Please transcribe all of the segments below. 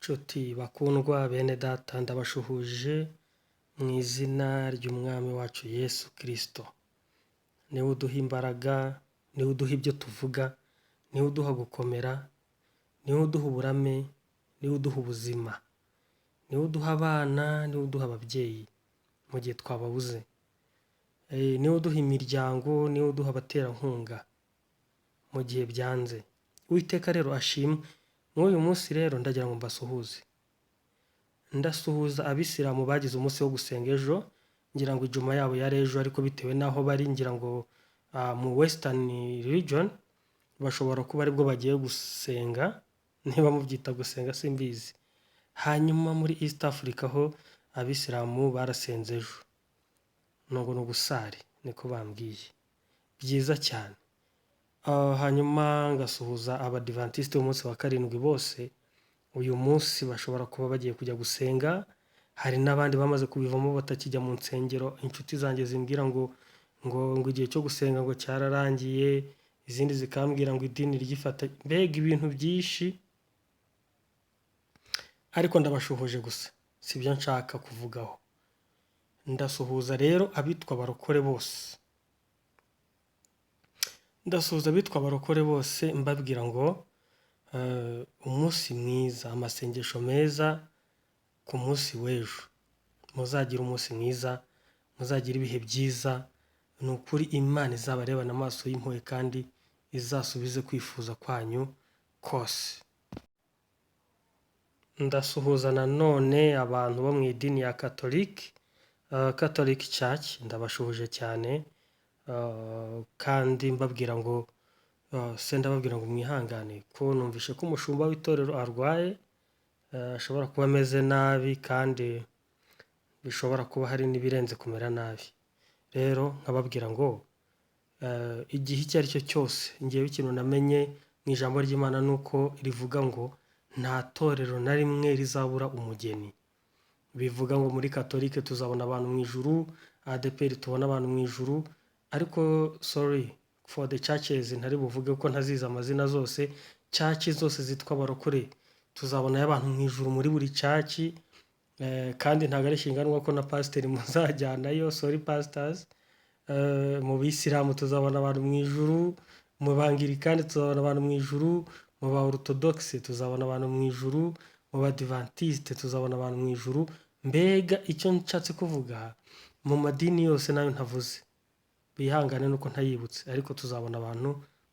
Nshuti bakundwa bene data, ndabashuhuje mu izina ry'Umwami wacu Yesu Kristo. Niwe uduha imbaraga, niwe uduha ibyo tuvuga, niwe uduha gukomera, niwe uduha uburame, niwe uduha ubuzima, niwe uduha abana, niwe uduha ababyeyi mu gihe twababuze, niwe uduha imiryango, niwe uduha abaterankunga mu gihe byanze. Uwiteka rero ashimwe. Muri uyu munsi rero ndagira ngo mbasuhuze. Ndasuhuza Abisilamu bagize umunsi wo gusenga ejo, ngira ngo ijuma yabo yari ejo, ariko bitewe n'aho bari, ngira ngo mu Western Region bashobora kuba aribwo bagiye gusenga, niba mubyita gusenga simbizi. Hanyuma muri East Africa ho Abisilamu barasenze ejo. Nubwo ni ugusari niko bambwiye. Byiza cyane. Hanyuma ngasuhuza Abadivantisite b'umunsi wa karindwi bose, uyu munsi bashobora kuba bagiye kujya gusenga, hari n'abandi bamaze kubivamo batakijya mu nsengero, inshuti zanjye zimbwira ngo igihe cyo gusenga ngo cyararangiye, izindi zikambwira ngo idini ryifata, mbega ibintu byinshi, ariko ndabashuhuje gusa, sibyo nshaka kuvugaho. Ndasuhuza rero abitwa abarokore bose. Ndasuhuza abitwa abarokore bose mbabwira ngo umunsi mwiza, amasengesho meza ku munsi w'ejo. Muzagire umunsi mwiza, muzagire ibihe byiza, ni ukuri Imana izabarebane amaso y'impuhwe kandi izasubize kwifuza kwanyu kose. Ndasuhuza nanone abantu bo mu idini ya Catholic, Catholic Church, ndabashuhuje cyane, kandi mbabwira ngo se ndababwira ngo mwihangane, ko numvishe ko umushumba w'itorero arwaye, ashobora kuba ameze nabi kandi bishobora kuba hari n'ibirenze kumera nabi. Rero nkababwira ngo igihe icyo ari cyo cyose, ngewe ikintu namenye mu ijambo ry'Imana ni uko rivuga ngo nta torero na rimwe rizabura umugeni. Bivuga ngo muri Katolike tuzabona abantu mu ijuru, ADEPR tubona abantu mu ijuru, ariko sorry for the churches, ntari buvuge ko ntazizi amazina zose, church zose zitwa abarokore tuzabonayo abantu mu ijuru muri buri church, kandi ntabwo ari inshingano ko na pasiteri muzajyanayo, sorry pastors. Mu Bisilamu tuzabona abantu mu ijuru, mu Bangirikani tuzabona abantu mu ijuru, mu ba Orthodoxe tuzabona abantu mu ijuru, mu Badivantiste tuzabona abantu mu ijuru. Mbega icyo nshatse kuvuga, mu madini yose nayo ntavuze, bihangane nuko ntayibutse, ariko tuzabona abantu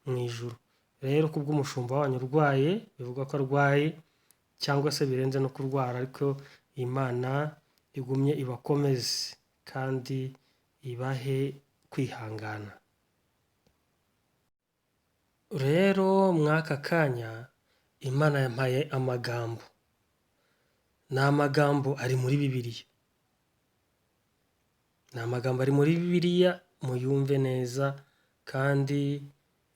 mu ijuru. Rero kubw'umushumba wanyu urwaye, bivugwa ko arwaye cyangwa se birenze no kurwara, ariko Imana igumye ibakomeze kandi ibahe kwihangana. Rero mw'aka kanya Imana yampaye amagambo. Ni amagambo ari muri Bibiliya. Ni amagambo ari muri Bibiliya, muyumve neza kandi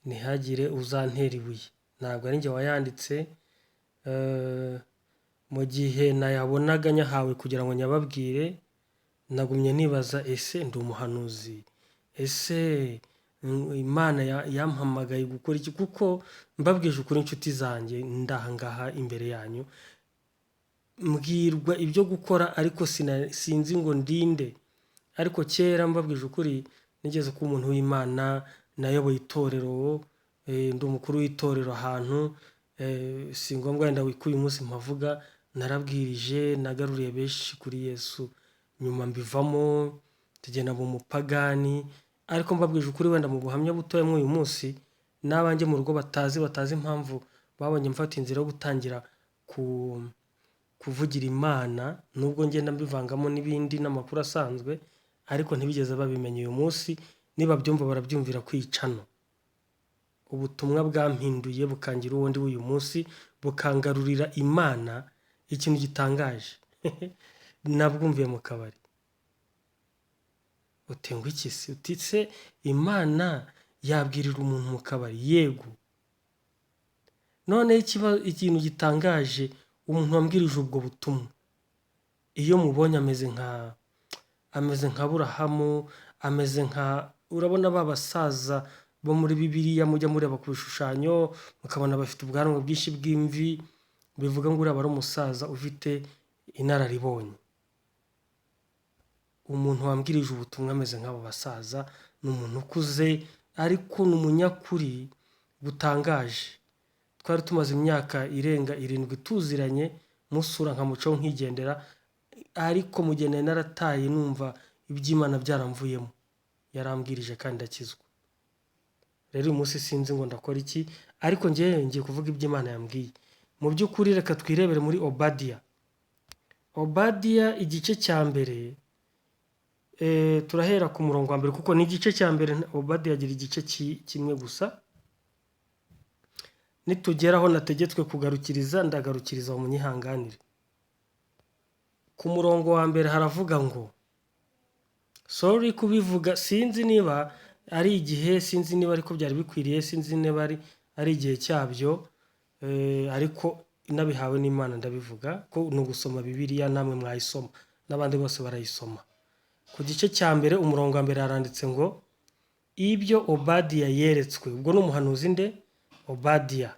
ntihagire uzantera ibuye. Ntabwo ari njye wayanditse, mu gihe nayabonaga nyahawe kugira ngo nyababwire, nagumye nibaza: ese ndi umuhanuzi? Ese Imana yampamagaye gukora iki? Kuko mbabwije ukuri, inshuti zanjye, ndahangaha imbere yanyu, mbwirwa ibyo gukora ariko sinzi ngo ndinde. Ariko kera, mbabwije ukuri, nigeze kuba umuntu w'Imana, nayoboye itorero, ndi umukuru w'itorero ahantu, si ngombwa wenda ko uyu munsi mpavuga, narabwirije, nagaruriye benshi kuri Yesu, nyuma mbivamo tugenda mu mupagani. Ariko mbabwije ukuri, wenda mu buhamya butoya muri uyu munsi, n'abanjye mu rugo batazi impamvu babonye mfata inzira yo gutangira kuvugira Imana, nubwo ngenda mbivangamo n'ibindi n'amakuru asanzwe, ariko ntibigeze babimenya. Uyu munsi nibabyumva barabyumvira kwicano. Ubutumwa bwampinduye bukangira uwo ndi w'uyu munsi, bukangarurira Imana. Ikintu gitangaje, nabwumviye mu kabari. Uti ngo iki se? Uti se Imana yabwirira umuntu mu kabari? Yego. Noneho ikintu gitangaje, umuntu wambwirije ubwo butumwa, iyo mubonye ameze nka Aburahamu, ameze nka, urabona ba basaza bo muri Bibiliya mujya mureba ku bishushanyo mukabona bafite ubwanwa bwinshi bw'imvi. Bivuga ngo uriya aba ari umusaza ufite inararibonye. Umuntu wambwirije ubutumwa ameze nk'abo basaza, ni umuntu ukuze ariko ni umunyakuri butangaje. Twari tumaze imyaka irenga 7 tuziranye, musura nkamucaho nkigendera, ariko mu gihe nari narataye numva iby'Imana byaramvuyemo, yarambwirije kandi ndakizwa. Rero uyu munsi sinzi ngo ndakora iki, ariko njyewe ngiye kuvuga ibyo Imana yambwiye. Mu by'ukuri reka twirebere muri Obadiya. Obadiya igice cya mbere, turahera ku murongo wa mbere kuko ni igice cya mbere. Obadiya agira igice kimwe gusa. Nitugeraho nategetswe kugarukiriza, ndagarukiriza, munyihanganire. Ku murongo wa mbere haravuga ngo, sorry kubivuga, sinzi niba ari igihe, sinzi niba ariko byari bikwiriye, sinzi niba ari igihe cyabyo, ariko nabihawe n'Imana ndabivuga ko ni ugusoma Bibiliya, namwe mwayisoma n'abandi bose barayisoma. Ku gice cya mbere umurongo wa mbere haranditse ngo ibyo Obadiya yeretswe. Ubwo ni umuhanuzi nde? Obadiya.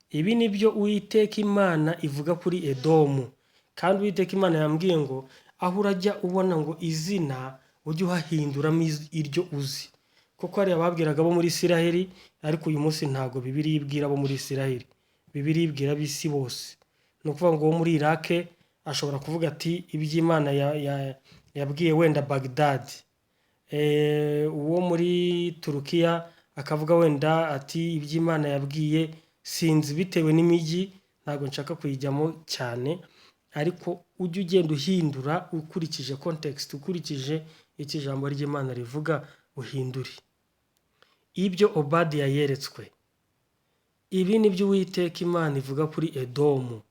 Ibi ni byo Uwiteka Imana ivuga kuri Edomu. Kandi Uwiteka Imana yambwiye ngo aho urajya ubona ngo izina ujye uhahinduramo iryo uzi, kuko hari ababwiraga abo muri Isiraheli, ariko uyu munsi ntabwo Bibiliya ibwira abo muri Isiraheli, Bibiliya ibwira ab'isi bose. Ni ukuvuga ngo uwo muri Irake ashobora kuvuga ati iby'Imana yabwiye wenda Bagdad, uwo muri Turukiya akavuga wenda ati iby'Imana yabwiye sinzi, bitewe n'imijyi ntabwo nshaka kuyijyamo cyane, ariko ujye ugenda uhindura ukurikije context, ukurikije icyo ijambo ry'Imana rivuga, uhindure. Ibyo Obadiya yeretswe. Ibi ni byo Uwiteka Imana ivuga kuri Edomu.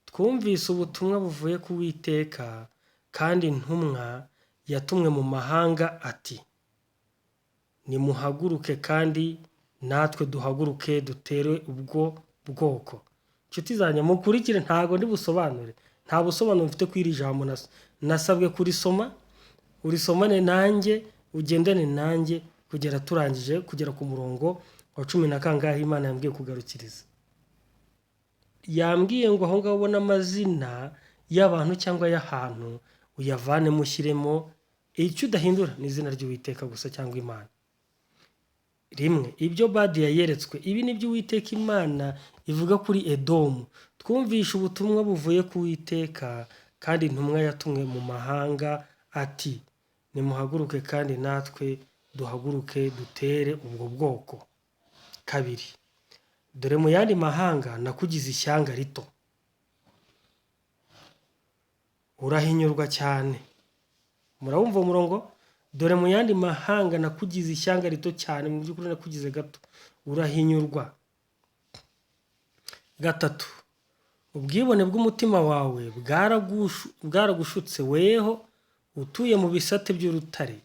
Twumvise ubutumwa buvuye ku Uwiteka, kandi intumwa yatumwe mu mahanga ati nimuhaguruke kandi natwe duhaguruke dutere ubwo bwoko. Inshuti zanjye mukurikire, ntabwo ndi busobanure, nta busobanuro mfite kuri iri jambo, nasabwe kurisoma, urisomane nanjye, ugendane nanjye kugera turangije, kugera ku murongo wa 10 na kangahe Imana yambwiye kugarukiriza. Yambwiye ngo aho ngaho ubona amazina y'abantu cyangwa y'ahantu uyavanemo ushyiremo, icyo udahindura ni izina ry'Uwiteka gusa cyangwa Imana. Rimwe, ibyo Obadiya yeretswe. Ibi ni byo Uwiteka Imana ivuga kuri Edomu. Twumvishe ubutumwa buvuye ku Uwiteka, kandi intumwa yatumwe mu mahanga ati nimuhaguruke kandi natwe duhaguruke dutere ubwo bwoko. 2, dore mu yandi mahanga nakugize ishyanga rito, urahinyurwa cyane. Murabumva umurongo? Dore mu yandi mahanga nakugize ishyanga rito cyane, mu by'ukuri nakugize gato, urahinyurwa. 3, ubwibone bw'umutima wawe bwaragushutse, weho utuye mu bisate by'urutare,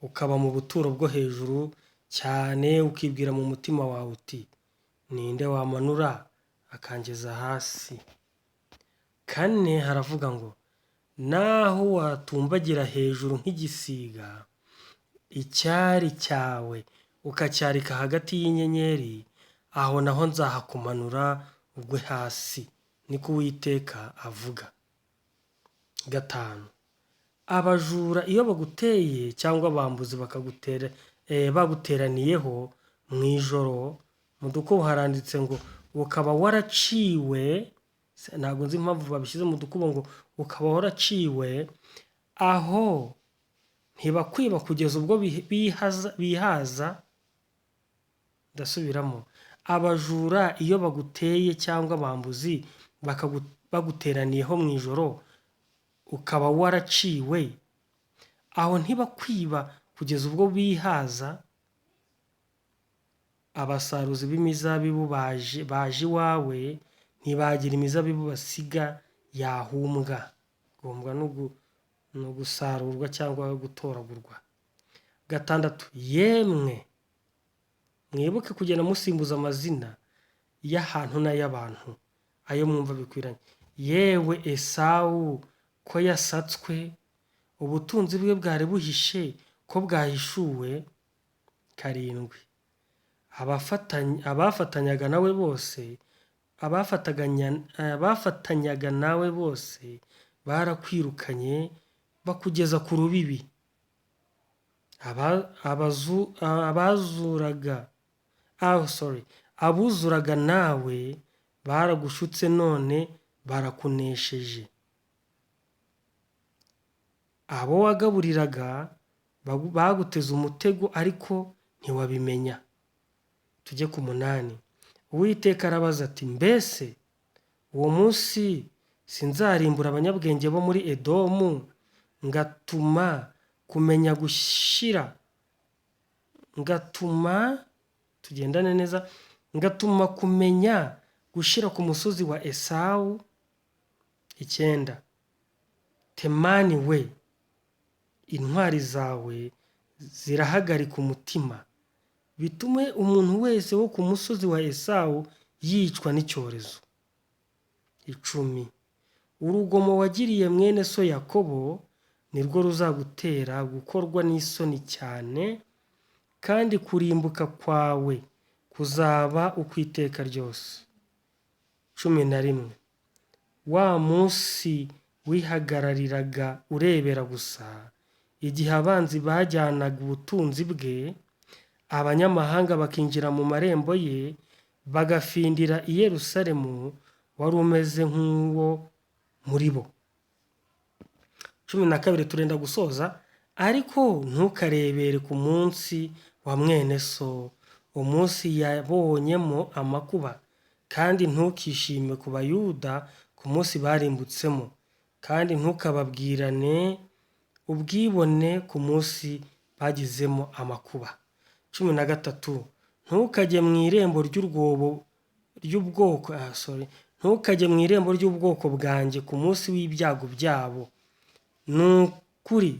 ukaba mu buturo bwo hejuru cyane, ukibwira mu mutima wawe uti ninde wamanura akangeza hasi. 4, haravuga ngo naho watumbagira hejuru nk'igisiga, icyari cyawe ukacyarika hagati y'inyenyeri, aho naho nzahakumanura ugwe hasi, niko Uwiteka avuga. 5, abajura iyo baguteye cyangwa abambuzi baguteraniyeho mu ijoro, mu dukubo haranditse ngo ukaba waraciwe, ntabwo nzi impamvu babishyize mu dukubo ngo ukaba waraciwe, aho ntibakwiba kugeza ubwo bihaza. Ndasubiramo, abajura iyo baguteye cyangwa abambuzi baguteraniyeho mu ijoro, ukaba waraciwe, aho ntibakwiba kugeza ubwo bihaza. Abasaruzi b'imizabibu baje iwawe, ntibagira imizabibu basiga yahumbwa. Guhumbwa ni ugusarurwa cyangwa gutoragurwa. 6, yemwe mwibuke kugenda musimbuza amazina y'ahantu n'ay'abantu, ayo mwumva bikwiranye. Yewe Esawu ko yasatswe, ubutunzi bwe bwari buhishe ko bwahishuwe. 7, abafatanyaga nawe bose Abafatanyaga nawe bose barakwirukanye bakugeza ku rubibi. Abazuraga, oh sorry, abuzuraga nawe baragushutse none barakunesheje. Abo wagaburiraga baguteze umutego, ariko ntiwabimenya. Tujye ku 8. Uwiteka arabaza ati: "Mbese uwo munsi sinzarimbura abanyabwenge bo muri Edomu, ngatuma kumenya gushyira, ngatuma," tugendane neza, "ngatuma kumenya gushyira ku musozi wa Esawu?" 9. Temani we, intwari zawe zirahagarika umutima, bitume umuntu wese wo ku musozi wa Esawu yicwa n'icyorezo. 10. Urugomo wagiriye mwene so Yakobo nirwo ruzagutera gukorwa n'isoni cyane, kandi kurimbuka kwawe kuzaba ukw'iteka ryose. 11. Wa munsi wihagarariraga urebera gusa, igihe abanzi bajyanaga ubutunzi bwe, abanyamahanga bakinjira mu marembo ye, bagafindira i Yerusalemu, wari umeze nk'uwo muri bo. 12, turenda gusoza. Ariko ntukarebere ku munsi wa mwene so, umunsi yabonyemo amakuba, kandi ntukishime ku Bayuda ku munsi barimbutsemo, kandi ntukababwirane ubwibone ku munsi bagizemo amakuba. 13. Ntukajye mu irembo ry'urwobo ry'ubwoko, ah sorry, ntukajye mu irembo ry'ubwoko bwanjye ku munsi w'ibyago byabo. Ni ukuri,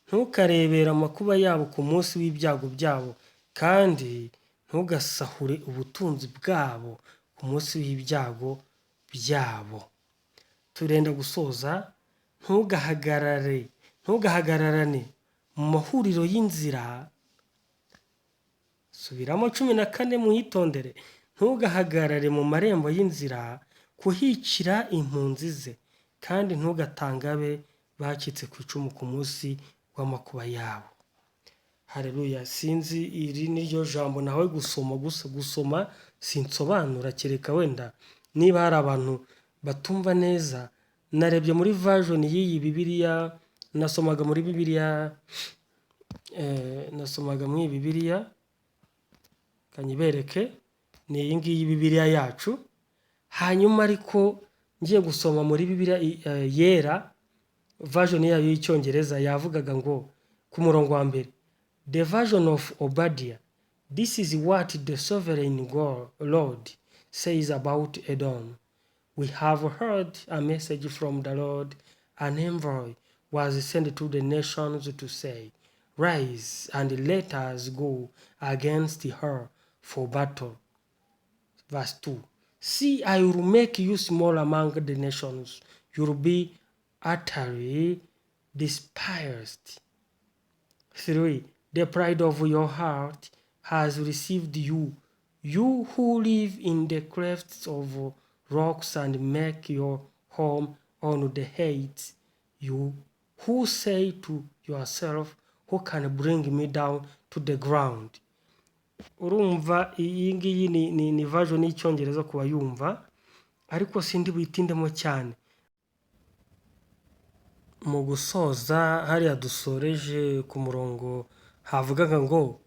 ntukarebere amakuba yabo ku munsi w'ibyago byabo, kandi ntugasahure ubutunzi bwabo ku munsi w'ibyago byabo. Turenda gusoza. Ntugahagararane mu mahuriro y'inzira. Subiramo 14, muhitondere. Ntugahagarare mu marembo y'inzira kuhicira impunzi ze, kandi ntugatange abe bacitse ku icumu ku munsi w'amakuba yabo. Hareruya. Sinzi, iri ni ryo jambo nawe gusoma gusa, gusoma sinsobanura, kereka wenda niba hari abantu batumva neza. Narebye muri version y'iyi Bibiliya nasomaga, muri Bibiliya nasomaga, muri iyi Bibiliya kanyibereke, ni iyi ngiyi Bibiliya yacu. Hanyuma ariko ngiye gusoma muri Bibiliya Yera, version yayo y'Icyongereza, yavugaga ngo ku murongo wa mbere: "The version of Obadiah. This is what the sovereign God, Lord, says about Edom. We have heard a message from the Lord. An envoy was sent to the nations to say, 'Rise and let us go against her for battle.' Verse 2: See, I will make you small among the nations. You will be utterly despised. 3. The pride of your heart has deceived you, you who live in the clefts of rocks and make your home on the heights, you who say to yourself, 'Who can bring me down to the ground?'" Urumva iyi ngiyi ni version y'Icyongereza ku bayumva, ariko sindi buyitindemo cyane. Mu gusoza, hariya dusoreje ku murongo havugaga ngo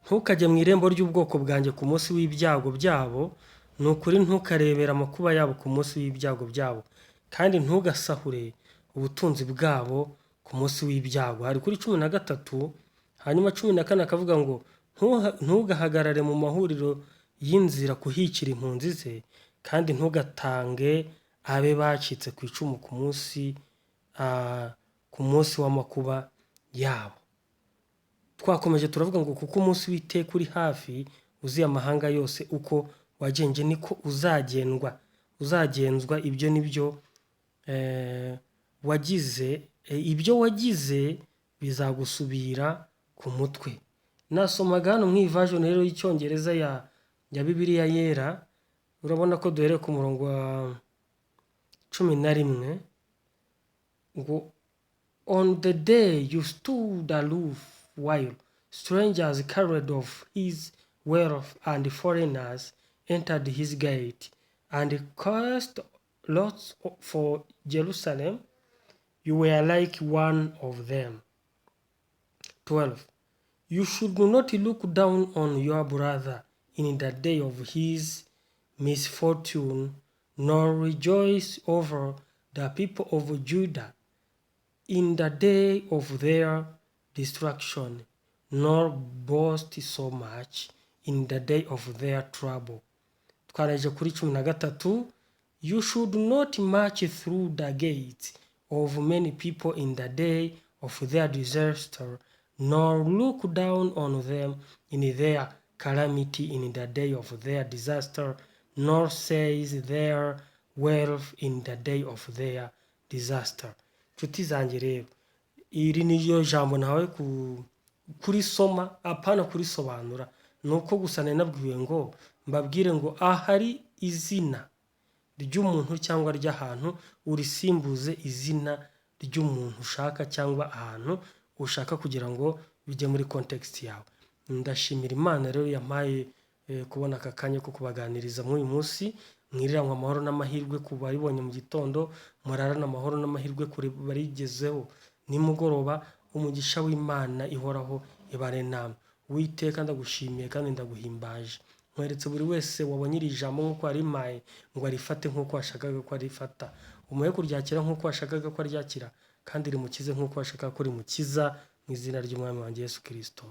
"Ntukajye mu irembo ry'ubwoko bwanjye ku munsi w'ibyago byabo. Ni ukuri, ntukarebere amakuba yabo ku munsi w'ibyago byabo, kandi ntugasahure ubutunzi bwabo ku munsi w'ibyago." Hari kuri 13. Hanyuma 14 akavuga ngo "Ntugahagarare mu mahuriro y'inzira kuhicira impunzi ze, kandi ntugatange abe bacitse ku icumu ku munsi w'amakuba yabo." Twakomeje turavuga ngo kuko umunsi w'Iteka uri hafi, uziye amahanga yose. Uko wagenje niko uzagendwa, uzagenzwa. Ibyo nibyo wagize, ibyo wagize bizagusubira ku mutwe. Nasomaga hano mu iyi version rero y'Icyongereza ya Bibiliya Yera. Urabona ko duhereye ku murongo wa 11 ngo: "On the day you stood aloof while strangers carried off his wealth and foreigners entered his gate and cast lots for Jerusalem, you were like one of them." 12. "You should not look down on your brother in the day of his misfortune, nor rejoice over the people of Judah in the day of their destruction, nor boast so much in the day of their trouble." Twarangije kuri 13: "You should not march through the gates of many people in the day of their disaster, nor look down on them in their calamity in the day of their disaster, nor seize their wealth in the day of their disaster." Nshuti zanjye rero, iri ni ryo jambo nawe kurisoma, apana kurisobanura. Ni uko gusa nari nabwiwe ngo mbabwire ngo ahari izina ry'umuntu cyangwa ry'ahantu, urisimbuze izina ry'umuntu ushaka cyangwa ahantu ushaka, kugira ngo bijye muri context yawe. Ndashimira Imana rero yampaye kubona aka kanya ko kubaganiriza muri uyu munsi. Mwiriranwe amahoro n'amahirwe ku baribonye mu gitondo, murarane amahoro n'amahirwe ku barigezeho nimugoroba. Umugisha w'Imana ihoraho ibane namwe. Uwiteka, ndagushimiye kandi ndaguhimbaje. Nkweretse buri wese wabonye iri jambo nk'uko warimpaye ngo arifate nk'uko washakaga ko arifata. Umuhe kuryakira nk'uko washakaga ko aryakira, kandi rimukize nk'uko washakaga ko rimukiza, mu izina ry'Umwami wanjye Yesu Kirisito.